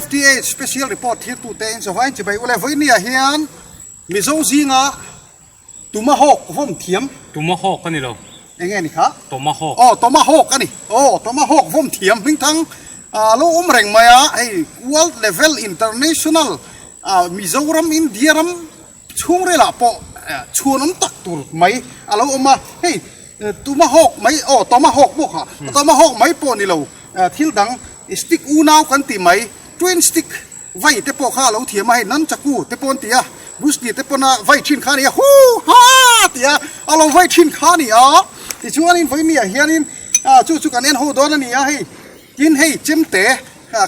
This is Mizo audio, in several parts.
FTH Special Report thirtute in chawvain chibai ule vawinia hian Mizo zinga Tumahawk vawm thiam. Tumahawk a ni lo. Enge ni kha? Tomahawk. Aw Tomahawk a ni. Aw Tomahawk vawm thiam hmingthang a lo awm reng mai a, hei World Level International Mizoram India ram chhungrilah pawh chhuanawm tak tur mai a lo awm a, hei Tumahawk mai aw Tomahawk pawh kha Tomahawk mai pawh ni lo thil dang stick unau kan tih mai twin stick Vai te pawh kha a lo thiam a, hei Nunchaku te pawh an ti a, Bruce Lee te pawn a vai thin kha a ni a, huu ha ti a a lo vai thin kha a ni a, tichuanin vawinia hianin chu chu kan en ho dawn a ni a, hei tin hei chemte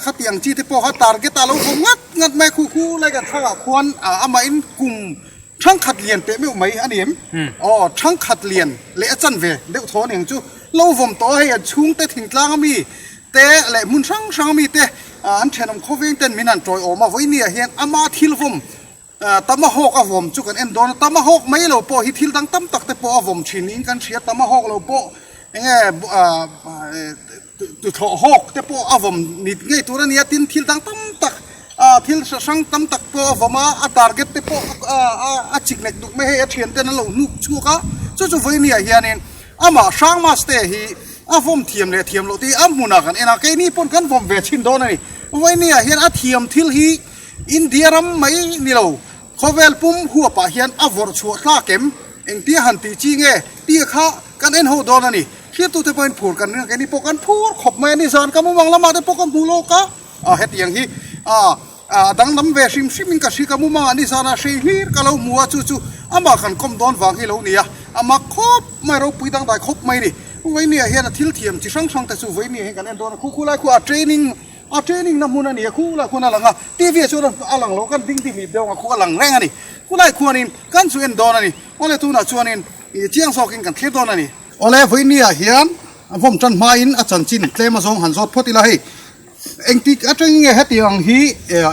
khatiang chi te pawh kha target ah a lo vawm ngat ngat mai a, khu khu lai kan thlangah khuan amahin kum thangkhat lian teh meuh mai a ni em? Aw thangkhat lian leh a chanve deuh thaw a ni ang chu, lo vawm tawh a, hei an chhungte thingtlang ami te leh hmun hrang hrang ami te an thenawm khawveng ten min han tawiawm a, vawinia hian ama thil vawm Tomahawk a vawm chu kan en dawn a, Tomahawk mai lo pawh hi thil dang tam tak te pawh a vawm thin niin kan hria, Tomahawk lo pawh enge tuthlawh hawk te pawh a vawm ni ngei tur a nia, tin thil dang tam tak thil hrang tam tak pawh a vawm a, a target te pawh a chik nek duk mai hei a thian ten an lo hnuk chhuak a, chu chu vawinia hianin Amah Hrangmaste hi a vawm thiam leh thiam loh te hi a hmunah kan en a, keini pawn kan vawm ve chhin dawn a ni. Vawinia hian a thiam thil hi India ram mai ni lo, khawvel pum huapah hian a vawrh chhuah tlak em? Engtia han tih chi nge tih kha kan en ho dawn a ni. Thirtute pawhin phur kan ring a, keini pawh kan phur khawp mai a ni. Zan ka mumang lamah te pawh ka hmu lawk a, a hetiang hi a. A danglam ve hrim hrim in ka hri ka mumang ah nizan ah hrei hlir ka lo hmu a chu chu amah kan kawm dawn vang hi lo ni a, a mak khawp mai ropui dangdai khawp mai ni. Vawinia hian a thil thiam chi hrang hrang te chu vawinia hian kan en dawn a, khu khu lai khu a training a training na hmun a ni a, khu lai khuan a lang a, TV ah chuan a lang lo kan ding ding hlip deuh ang a khu a lang reng a ni. Khu lai khuanin kan chu en dawn a ni. Awle tunah chuanin ih chiang zawkin kan thlir dawn a ni. Awle vawinia hian a vawm tan hmain a chanchin tlem a zawng han zawt phawt ila hei. Engtik atangin nge heti ang hi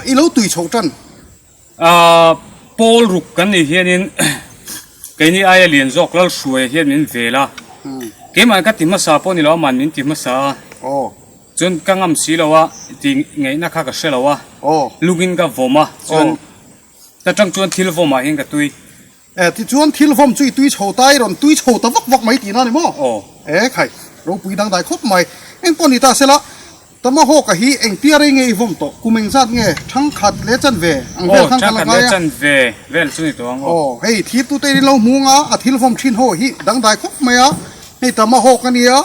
i lo tui chhoh tan? Pawl ruk kan nih hianin keini aia lian zawk Lalhruaia hian min vel a, keimah ka ti hmasa pawh ni lo aman min ti hmasa a, chuan ka ngam si lo a tih ngaihna kha ka hre lo a, lungin ka vawm a, chuan ta tang chuan thil vawmah hian ka tui. E, tichuan thil vawm chu i tui chho ta, i rawn tui chho ta vak vak mai tihna a ni maw? Aw. E, khai, ropui dangdai khawp mai. Eng pawh ni ta sela, Tomahawk-a hi engtia rei nge i vawm tawh? Kum engzat nge? Thangkhat leh chanve ang vel khan ka la Aw, thangkhat ngai leh a. chanve vel chu ni tawh ang aw. Aw, hei thirtute in lo hmung a, a thil vawm thin ho hi dangdai khawp mai a. Hei Tomahawk a nia,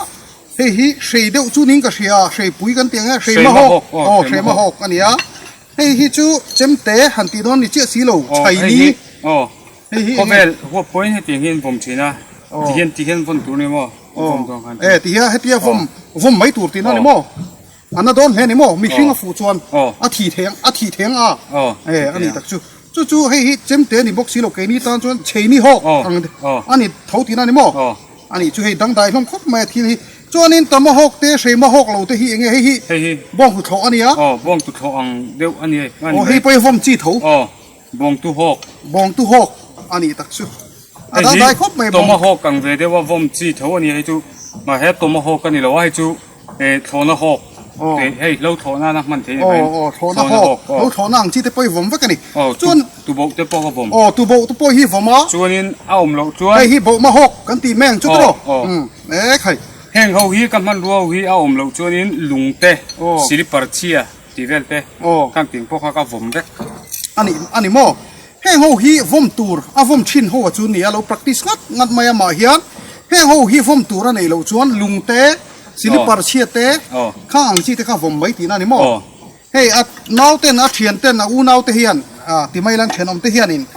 hei hi hrei deuh chu niin ka hria, hreipui kan tih ang e, Hreimahawk, aw, Hreimahawk a nia. Hei hi chu chemte han tih dawn ni chiah si lo, chhaili. Aw, Hei hi khawvel huap pawhin hetiang hian vawm thin a, ti hian ti hian vawn tur a ni maw? Vawm dawn khan. E, ti hian hetia vawm vawm mai tur tihna a ni maw? A na dawn hle a ni maw? Mihring a fuh chuan a thi thei ang, a thi thei ang a. E, a ni tak chu. Chu chu hei hi chemte a ni bawk si lo, keini tan chuan chheini hawk ang a ni tho tihna a ni maw? A nih chu hei dangdai hlawm khawp mai a thil hi. Chuanin Tomahawk te Hreimahawk lo te hi enge hei hi Hei hi bawngtuthlawh a nia. Aw bawngtuthlawh ang deuh a ni a ni Aw hei pawh hi vawm chi tho. Aw bawngtuhawk. Bawngtuhawk a nih tak chu. A dangdai khawp mai bawng. Tomahawk ang ve deuh a vawm chi tho a ni hei chu. Mahse Tomahawk a ni lo a hei chu thlawhna hawk. Aw. Hei hlo thlawh nana hman thei ni mai. Aw aw thlawhna hawk. Hlo thlawhna ang chi te pawh hi vawm vek a ni. Aw Chuan tuboh te pawh ka vawm. Aw tuboh te pawh hi vawm a. Chuanin a awm loh chuan. Hei hi bohma hawk kan tih mai ang chu tawh. Aw. E khai. Heng ho hi ka hmanrua ho hi a awm loh chuanin lung te, silipar chhia tih vel te khang ting pawh kha ka vawm vek. A ni a ni maw? Heng ho hi vawm tur a vawm thin ho a chu ni a lo practice ngat ngat mai a mah hian heng ho hi vawm tur a neih loh chuan lung te, silipar chhia te khang ang chi te kha vawm mai tihna a ni maw? Hei a nau ten a thian ten a unau te hian ti mai lan thenawm te hianin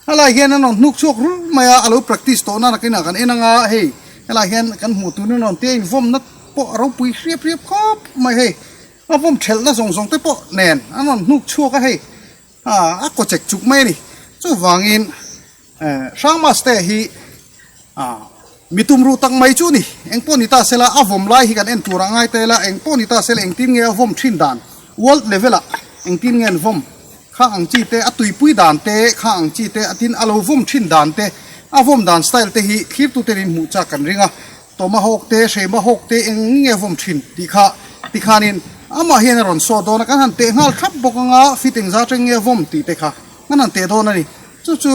Helai hian an rawn hnuk chhuak rul mai a, a lo practice tawh na nakinah kan en anga hei helai hian kan hmuh turin an rawn tia invawmna pawh a ropui hriap hriap khawp mai hei a vawm thelhna zawng zawng te pawh nen an rawn hnuk chhuak a hei ah a kaw chek chuk mai a ni chuvangin eh Hrangmas te hi ah mi tumruh tak mai chu a ni engpawh ni ta sela a vawm lai hi kan en tur a ngai ta ila engpawh ni ta sela engtin nge a vawm thin dan world level ah engtin nge an vawm Kha ang chi te, a tuipui dan te, kha ang chi te, a tin a lo vawm thin dan te, a vawm dan style te hi thlirtute in hmuh chak kan ring a. Tomahawk te, Hreimahawk te eng nge vawm thin tih kha tikhanin Amah hian a rawn sawt dawn a, kan han teh nghal thlap bawk anga fit engzat reng nge vawm tih te kha kan han teh dawn a ni. Chu chu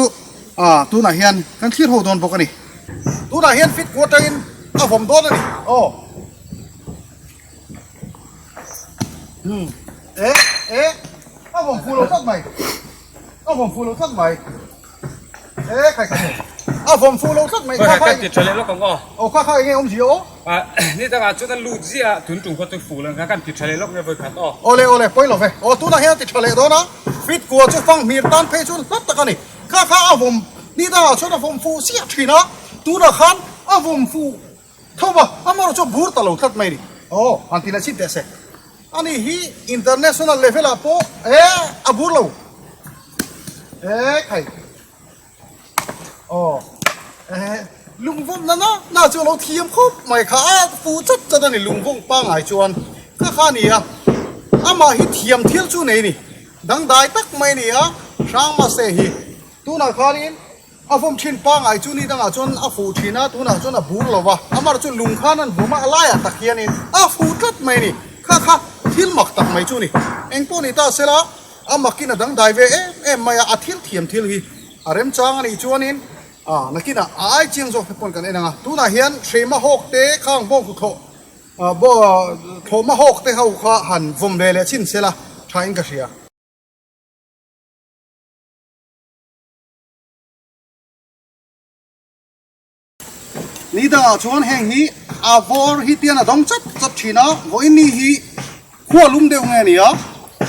ah tunah hian kan thlir ho dawn bawk a ni. Tunah hian fit kua atangin a vawm dawn a ni. Aw. Hmm. Eh eh a vawm fuh lo tlat mai. A vawm fuh lo tlat mai. Eh khai khai. A vawm fuh lo tlat mai. Kha kha ti tha leh lawk ang aw. Aw kha kha enge awmzia aw. Ah ni dangah chuan a lut ziah a tun tum kha chu fuh lo kha kan ti tha leh lawk nge vawi khat aw. Awle awle pawi lo ve. Aw tunah hian a ti tha leh dawn a. Fit kua chu fang hmir tan phei chuan hlat tak a ni. Kha kha a vawm ni dangah chuan a vawm fuh ziah thin a. Tunah khan a vawm fuh tho va amaherawh chu a bur ta lo tlat mai a ni. Aw han ti leh chhin teh se. Ani hi international level ah pawh eh a bur lo eh khai aw eh lungvawm na na na chu a lo thiam khawp mai kha a fu chat chat a ni lungvawng pangai chuan kha kha a ni a amah hi thiam thil chu nei a ni dangdai tak mai a ni a hrang mahse hi tunah khanin. A vawm thin pangai chu ni dangah chuan a fuh thin a, tunah chuan a bur lo va, amaherawh chu lung khan an vawm a, a laiah tak hianin a fuh tlat mai a ni. Kha kha thil mak tak mai chu a ni. Eng pawh ni ta sela, a makin a dangdai ve em em mai a, a thil thiam thil hi a remchang a nih chuanin a nakinah a ai chiang zawk te pawn kan en ang a. Tunah hian hreima hawk te, khang bawng kuthlawh thlawhma hawk te ho kha han vawm ve leh chhin sela thain ka hria. Ni dangah chuan heng hi a vawr hi tian a dawng chat chat thin a, vawiin ni hi khua lum deuh nge nia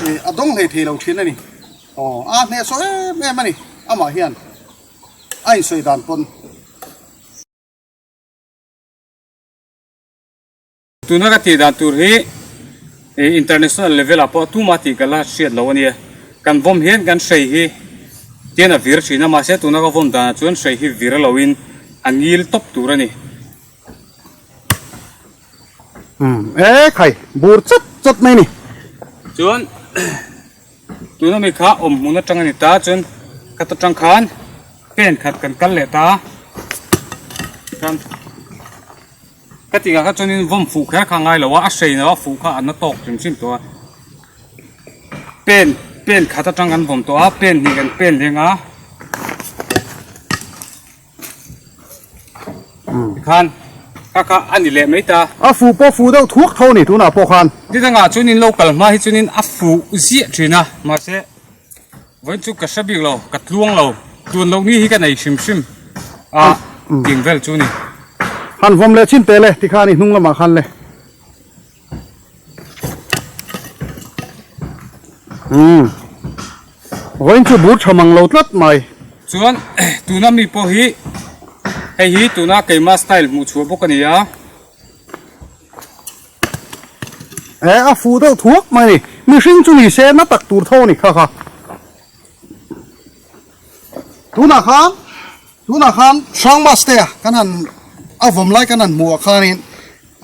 ih a dawng hlei thei lo thin a ni. Aw a hnehsawh em em a ni amah hian a insawi dan pawn. Tuna ka tih dan tur hi international level ah pawh tuma tih ka la hriat lo a nia. Kan vawm hian kan hrei hi tian a vir thin a, mahse tuna ka vawm danah chuan hrei hi vir lo in a ngil tawp tur a ni. Umm e khai bur chat chat mai a ni. Chuan tuna mi kha awm hmun atang a ni ta chuan ka ta tang khan pen khat kan kal leh ta chuan. Ka tih ngah kha chuanin vawm fuh kher kha ngai lo a, a hrei lo a fuh kha an na tawk hrim hrim tawh a. Pen pen khat atang kan vawm tawh a, pen hnih kan pen leng a. Tikhan kha kha a ni leh mai ta. A fuh pawh fuh deuh thuak tho a ni tunah pawh khan. Nidangah chuanin lo kal hma hi chuanin a fuh ziah thin a, mahse. Vawiin chu ka hre bik lo, ka tluang lo. Tluan loh ni hi ka nei hrim hrim a tih vel chu ni. Han vawm leh chin teh le tikhan i hnung lamah khan le. Umm. Vawiin chu bur tha mang lo tlat mai. Chuan tuna mi pawh hi hei hi tuna keima style hmuh chhuah bawk a ni a. Eh a fuh deuh thuak mai a ni. Mihring chu ni se na tak tur tho a ni kha kha. Tunah khan tunah khan Hrang bus te kan han a vawm lai kan han hmuh ah khanin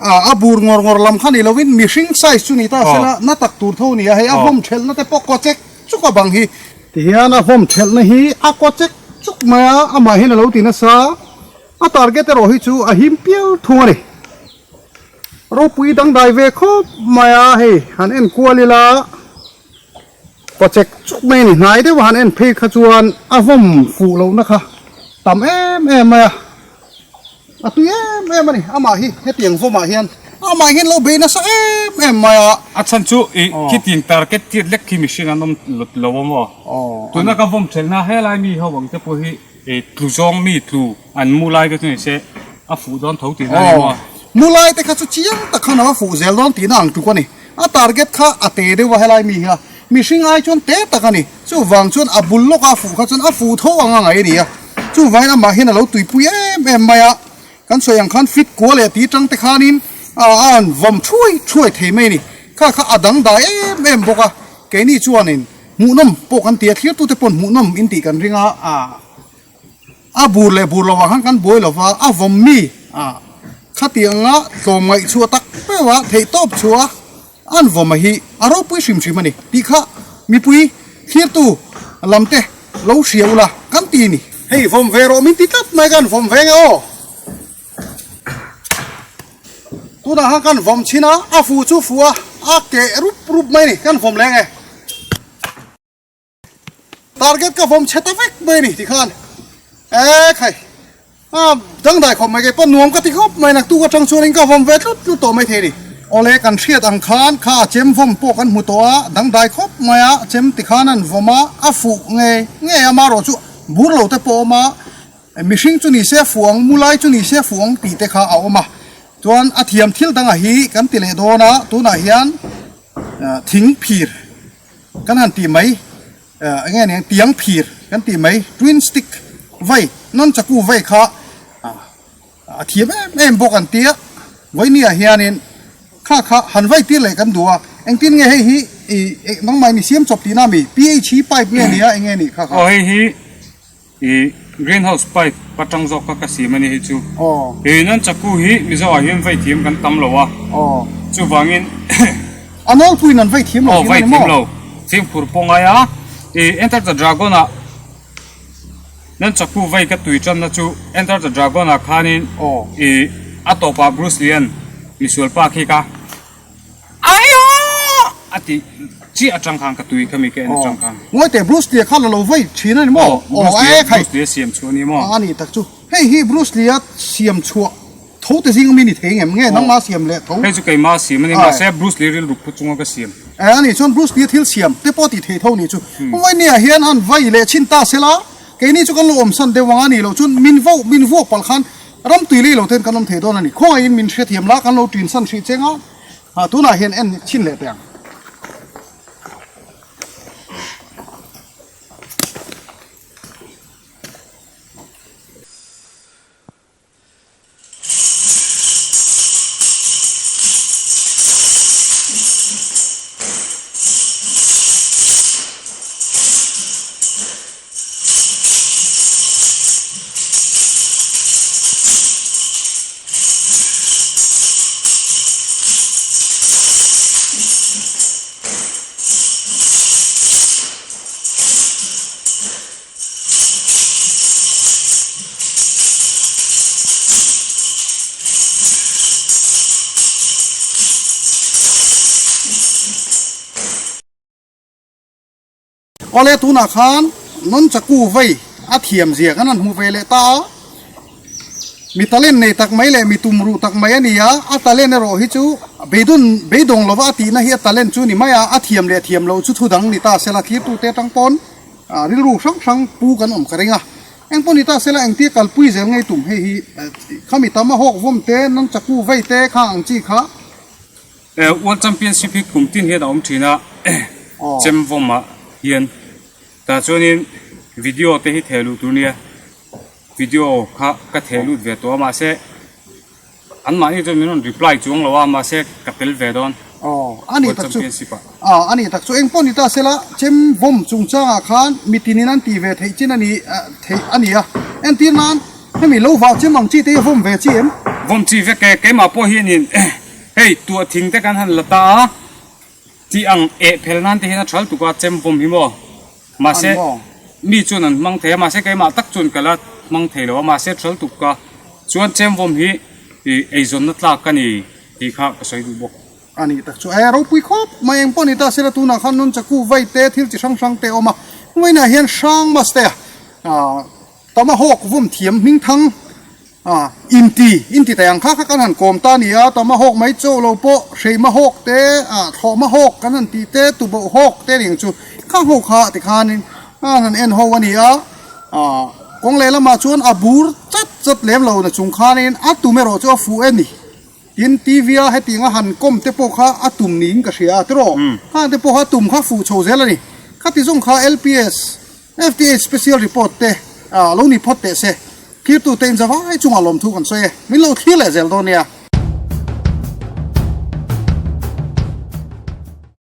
ah a bur ngawr ngawr lam kha ni lovin mihring size chu ni ta sela na tak tur tho a ni a. Hei a vawm thelhna te pawh kaw chek chuk a bang hi. Tihian a vawm thelhna hi a kaw chek chuk mai a, amah hian a lo ti nasa. A target erawh hi chu a him pial thung a ni. Ropui dangdai ve khawp mai a, hei han en kual ila pawchek chuk mai a ni. Hnai deuh a han en phei kha chuan a vawm fuh lohna kha tam em em mai a, a tui em em a ni. Amah hi hetiang vawmah hian amah hian lo bei nasa em em mai a. A chhan chu ih khitiang target tiat lek khi mihring an awm lo a maw? Tuna ka vawm thelhna helai mi ho ang te pawh hi. E tlu zawng mi tlu an mu lai te chu ni se a fuh dawn tho tihna a ni maw? Mu lai te kha chu chiang tak khan a fuh zel dawn tihna ang tluk a ni. A target kha a te deuh a helai mi hi a mihring ai chuan te tak a ni. Chuvang chuan a bul lawka a fuh kha chuan a fuh tho ang a ngaih a ni a. Chuvangin amah hian a lo tuipui em em mai a. Kan sawi ang khan fit kua leh ti tang te khanin a an vawm thuai thuai thei mai a ni. Kha kha a dangdai em em bawk a. Keini chuanin. Hmuhnawm pawh kan ti a, thirtute pawn hmuhnawm in tih kan ring a, a bur leh bur lovah khan kan buai lova, a vawm mi khatianga tlawm ngaihchhuah tak peuh a, theihtawp chhuah a an vawm a hi a ropui hrim hrim a ni tih kha mipui thlirtu lam te lo hria ula kan ti a ni. Hei vawm ve rawh min ti tlat mai khan vawm ve nge aw. Tunah khan kan vawm chhin a, a fu chu fu a. a keh rup rup mai a ni kan vawm leng e. Target ka vawm chhe ta vek mai a ni tikhan e khai a dangdai khawp mai kei pawh nuam ka ti khawp mai naktuk atang chuanin ka vawm ve tlut tlut tawh mai thei a ni. Awle kan hriat ang khan kha a chem vawm pawh kan hmu tawh a dangdai khawp mai a chem tikhan an vawm a a fuh ngei ngei a marawh chu bur lo te pawh a awm a mihring chu ni se a fuh ang mu lai chu ni se a fuh ang tih te kha a awm a chuan a thiam thil dangah hi kan ti leh dawn a tunah hian thing phir Kan han tih mai eng nge niang tiang phir kan tih mai twin stick vai nunchaku vai kha a thiam em em bawk an tia vawinia hianin kha kha han vai tir leh kan duh a engtin nge hei hi ih nangmah in i siam chawp tihna ami phe pipe nge nia eng nge nih kha kha. Aw hei hi Ih green house pipe atang zawk kha ka siam a ni hi chu. Ih nunchaku hi Mizo ah hian vei thiam kan tam lo a. Chuvangin A nawlpuiin an vei thiam lo tihna ni maw? Aw vei thiam lo. Fimkhur pawh ngai a. Ih Enter the Dragon ah nunchaku vei ka tui tanna chu Enter the Dragon ah khanin ih a tawpah Bruce Lee an misual pa khi ka Aiaww! A tih chiah atang khan ka tui khami ka en atang khan. Ngawi teh Bruce Lee khan a lo vei thin a ni maw? Aw e khai. Bruce Lee a siam chhuah a ni maw? A ni tak chu. Hei hi Bruce Lee a siam chhuah tho te zing ami ni thei ngem nge nangma siam leh tho? Hei chu keima siam a ni mahse Bruce Lee rilru phu chunga ka siam. E a nih chuan Bruce Lee a thil siam te pawh tih thei tho ni chu. Vawinia hian an vai leh chhin ta sela keini chu kan lo awmsan deuh ang a nih loh chuan min vo min vuak palh khan Ram tui lei lo ten kan awm thei dawn a ni. Khawngaihin min hrethiam la, kan lo ṭin san hrih cheng a, ah tunah hian en chhin leh teh ang. Awle tunah khan Nunchaku vei a thiam zia kan han hmu ve leh ta a, mi talent nei tak mai leh mi tumruh tak mai a ni a, a talent erawh hi chu beidun beidawng lova a tihna hi a talent chu ni mai a, a thiam leh thiam loh chu thu dang ni ta sela thlirtute atang pawn rilru hrang hrang pu kan awm ka ring a, eng pawh ni ta sela engtia kalpui zel ngei tum hei hi khami tam a hawk vawm te Nunchaku vei te kha ang chi kha. World Championship hi kum tin hian a awm thin a, chem vawm ah hian tah chuanin video te hi theh luh tur nia, video kha ka theh lut ve tawh a mahse anmahni chuan min rawn reply chuang lo a mahse ka tel ve dawn World Championship ah. A ni tak chu engpawh ni ta sela chem vawm chungchangah khan mitinin an tih ve theih chin a ni theih a ni a, entir nan hemi lo vah chem ang chi te hi a vawm ve chi em? Vawm chi vek e, keimah pawh hianin Hei tuah thing te kan han la ta a, tih ang eh phel nan te hian a thal tuk a, chem vawm hi maw? Mahse mi chuan an hmang thei a, mahse keimah tak chuan ka la hmang thei lo a, mahse thal tuk ka chuan chem vawm hi ih eizawnna tlak ka ni tih kha ka sawi duh bawk. A nih tak chu e, ropui khawp mai eng pawh ni ta sela tunah khan nunchaku vai te thil chi hrang hrang te a awm a, vawiinah hian hrang maste a Tomahawk vawm thiam hming thang a inti inti thei ang kha kha kan han kawm ta a ni a, Tomahawk mai chaw lo pawh hreihmahawk te ah thlawhmahawk kan han tih te tubohawk te ring chu kha ho kha tikhanin an han en ho a ni a, ah kawng lehlamah chuan a bur chat chat lem lo na chung khanin a tum erawh chu a fuh e ni. Tin TV a hetiang a han kawm te pawh kha a tum niin ka hria a tiraw khang te pawh kha tum kha fuh chho zel a ni. Khati zawng kha LPS FTA special report te lo ni phawt teh se, thirtute in zavai chungah lawmthu kan sawi e, min lo thlir leh zel dawn nia.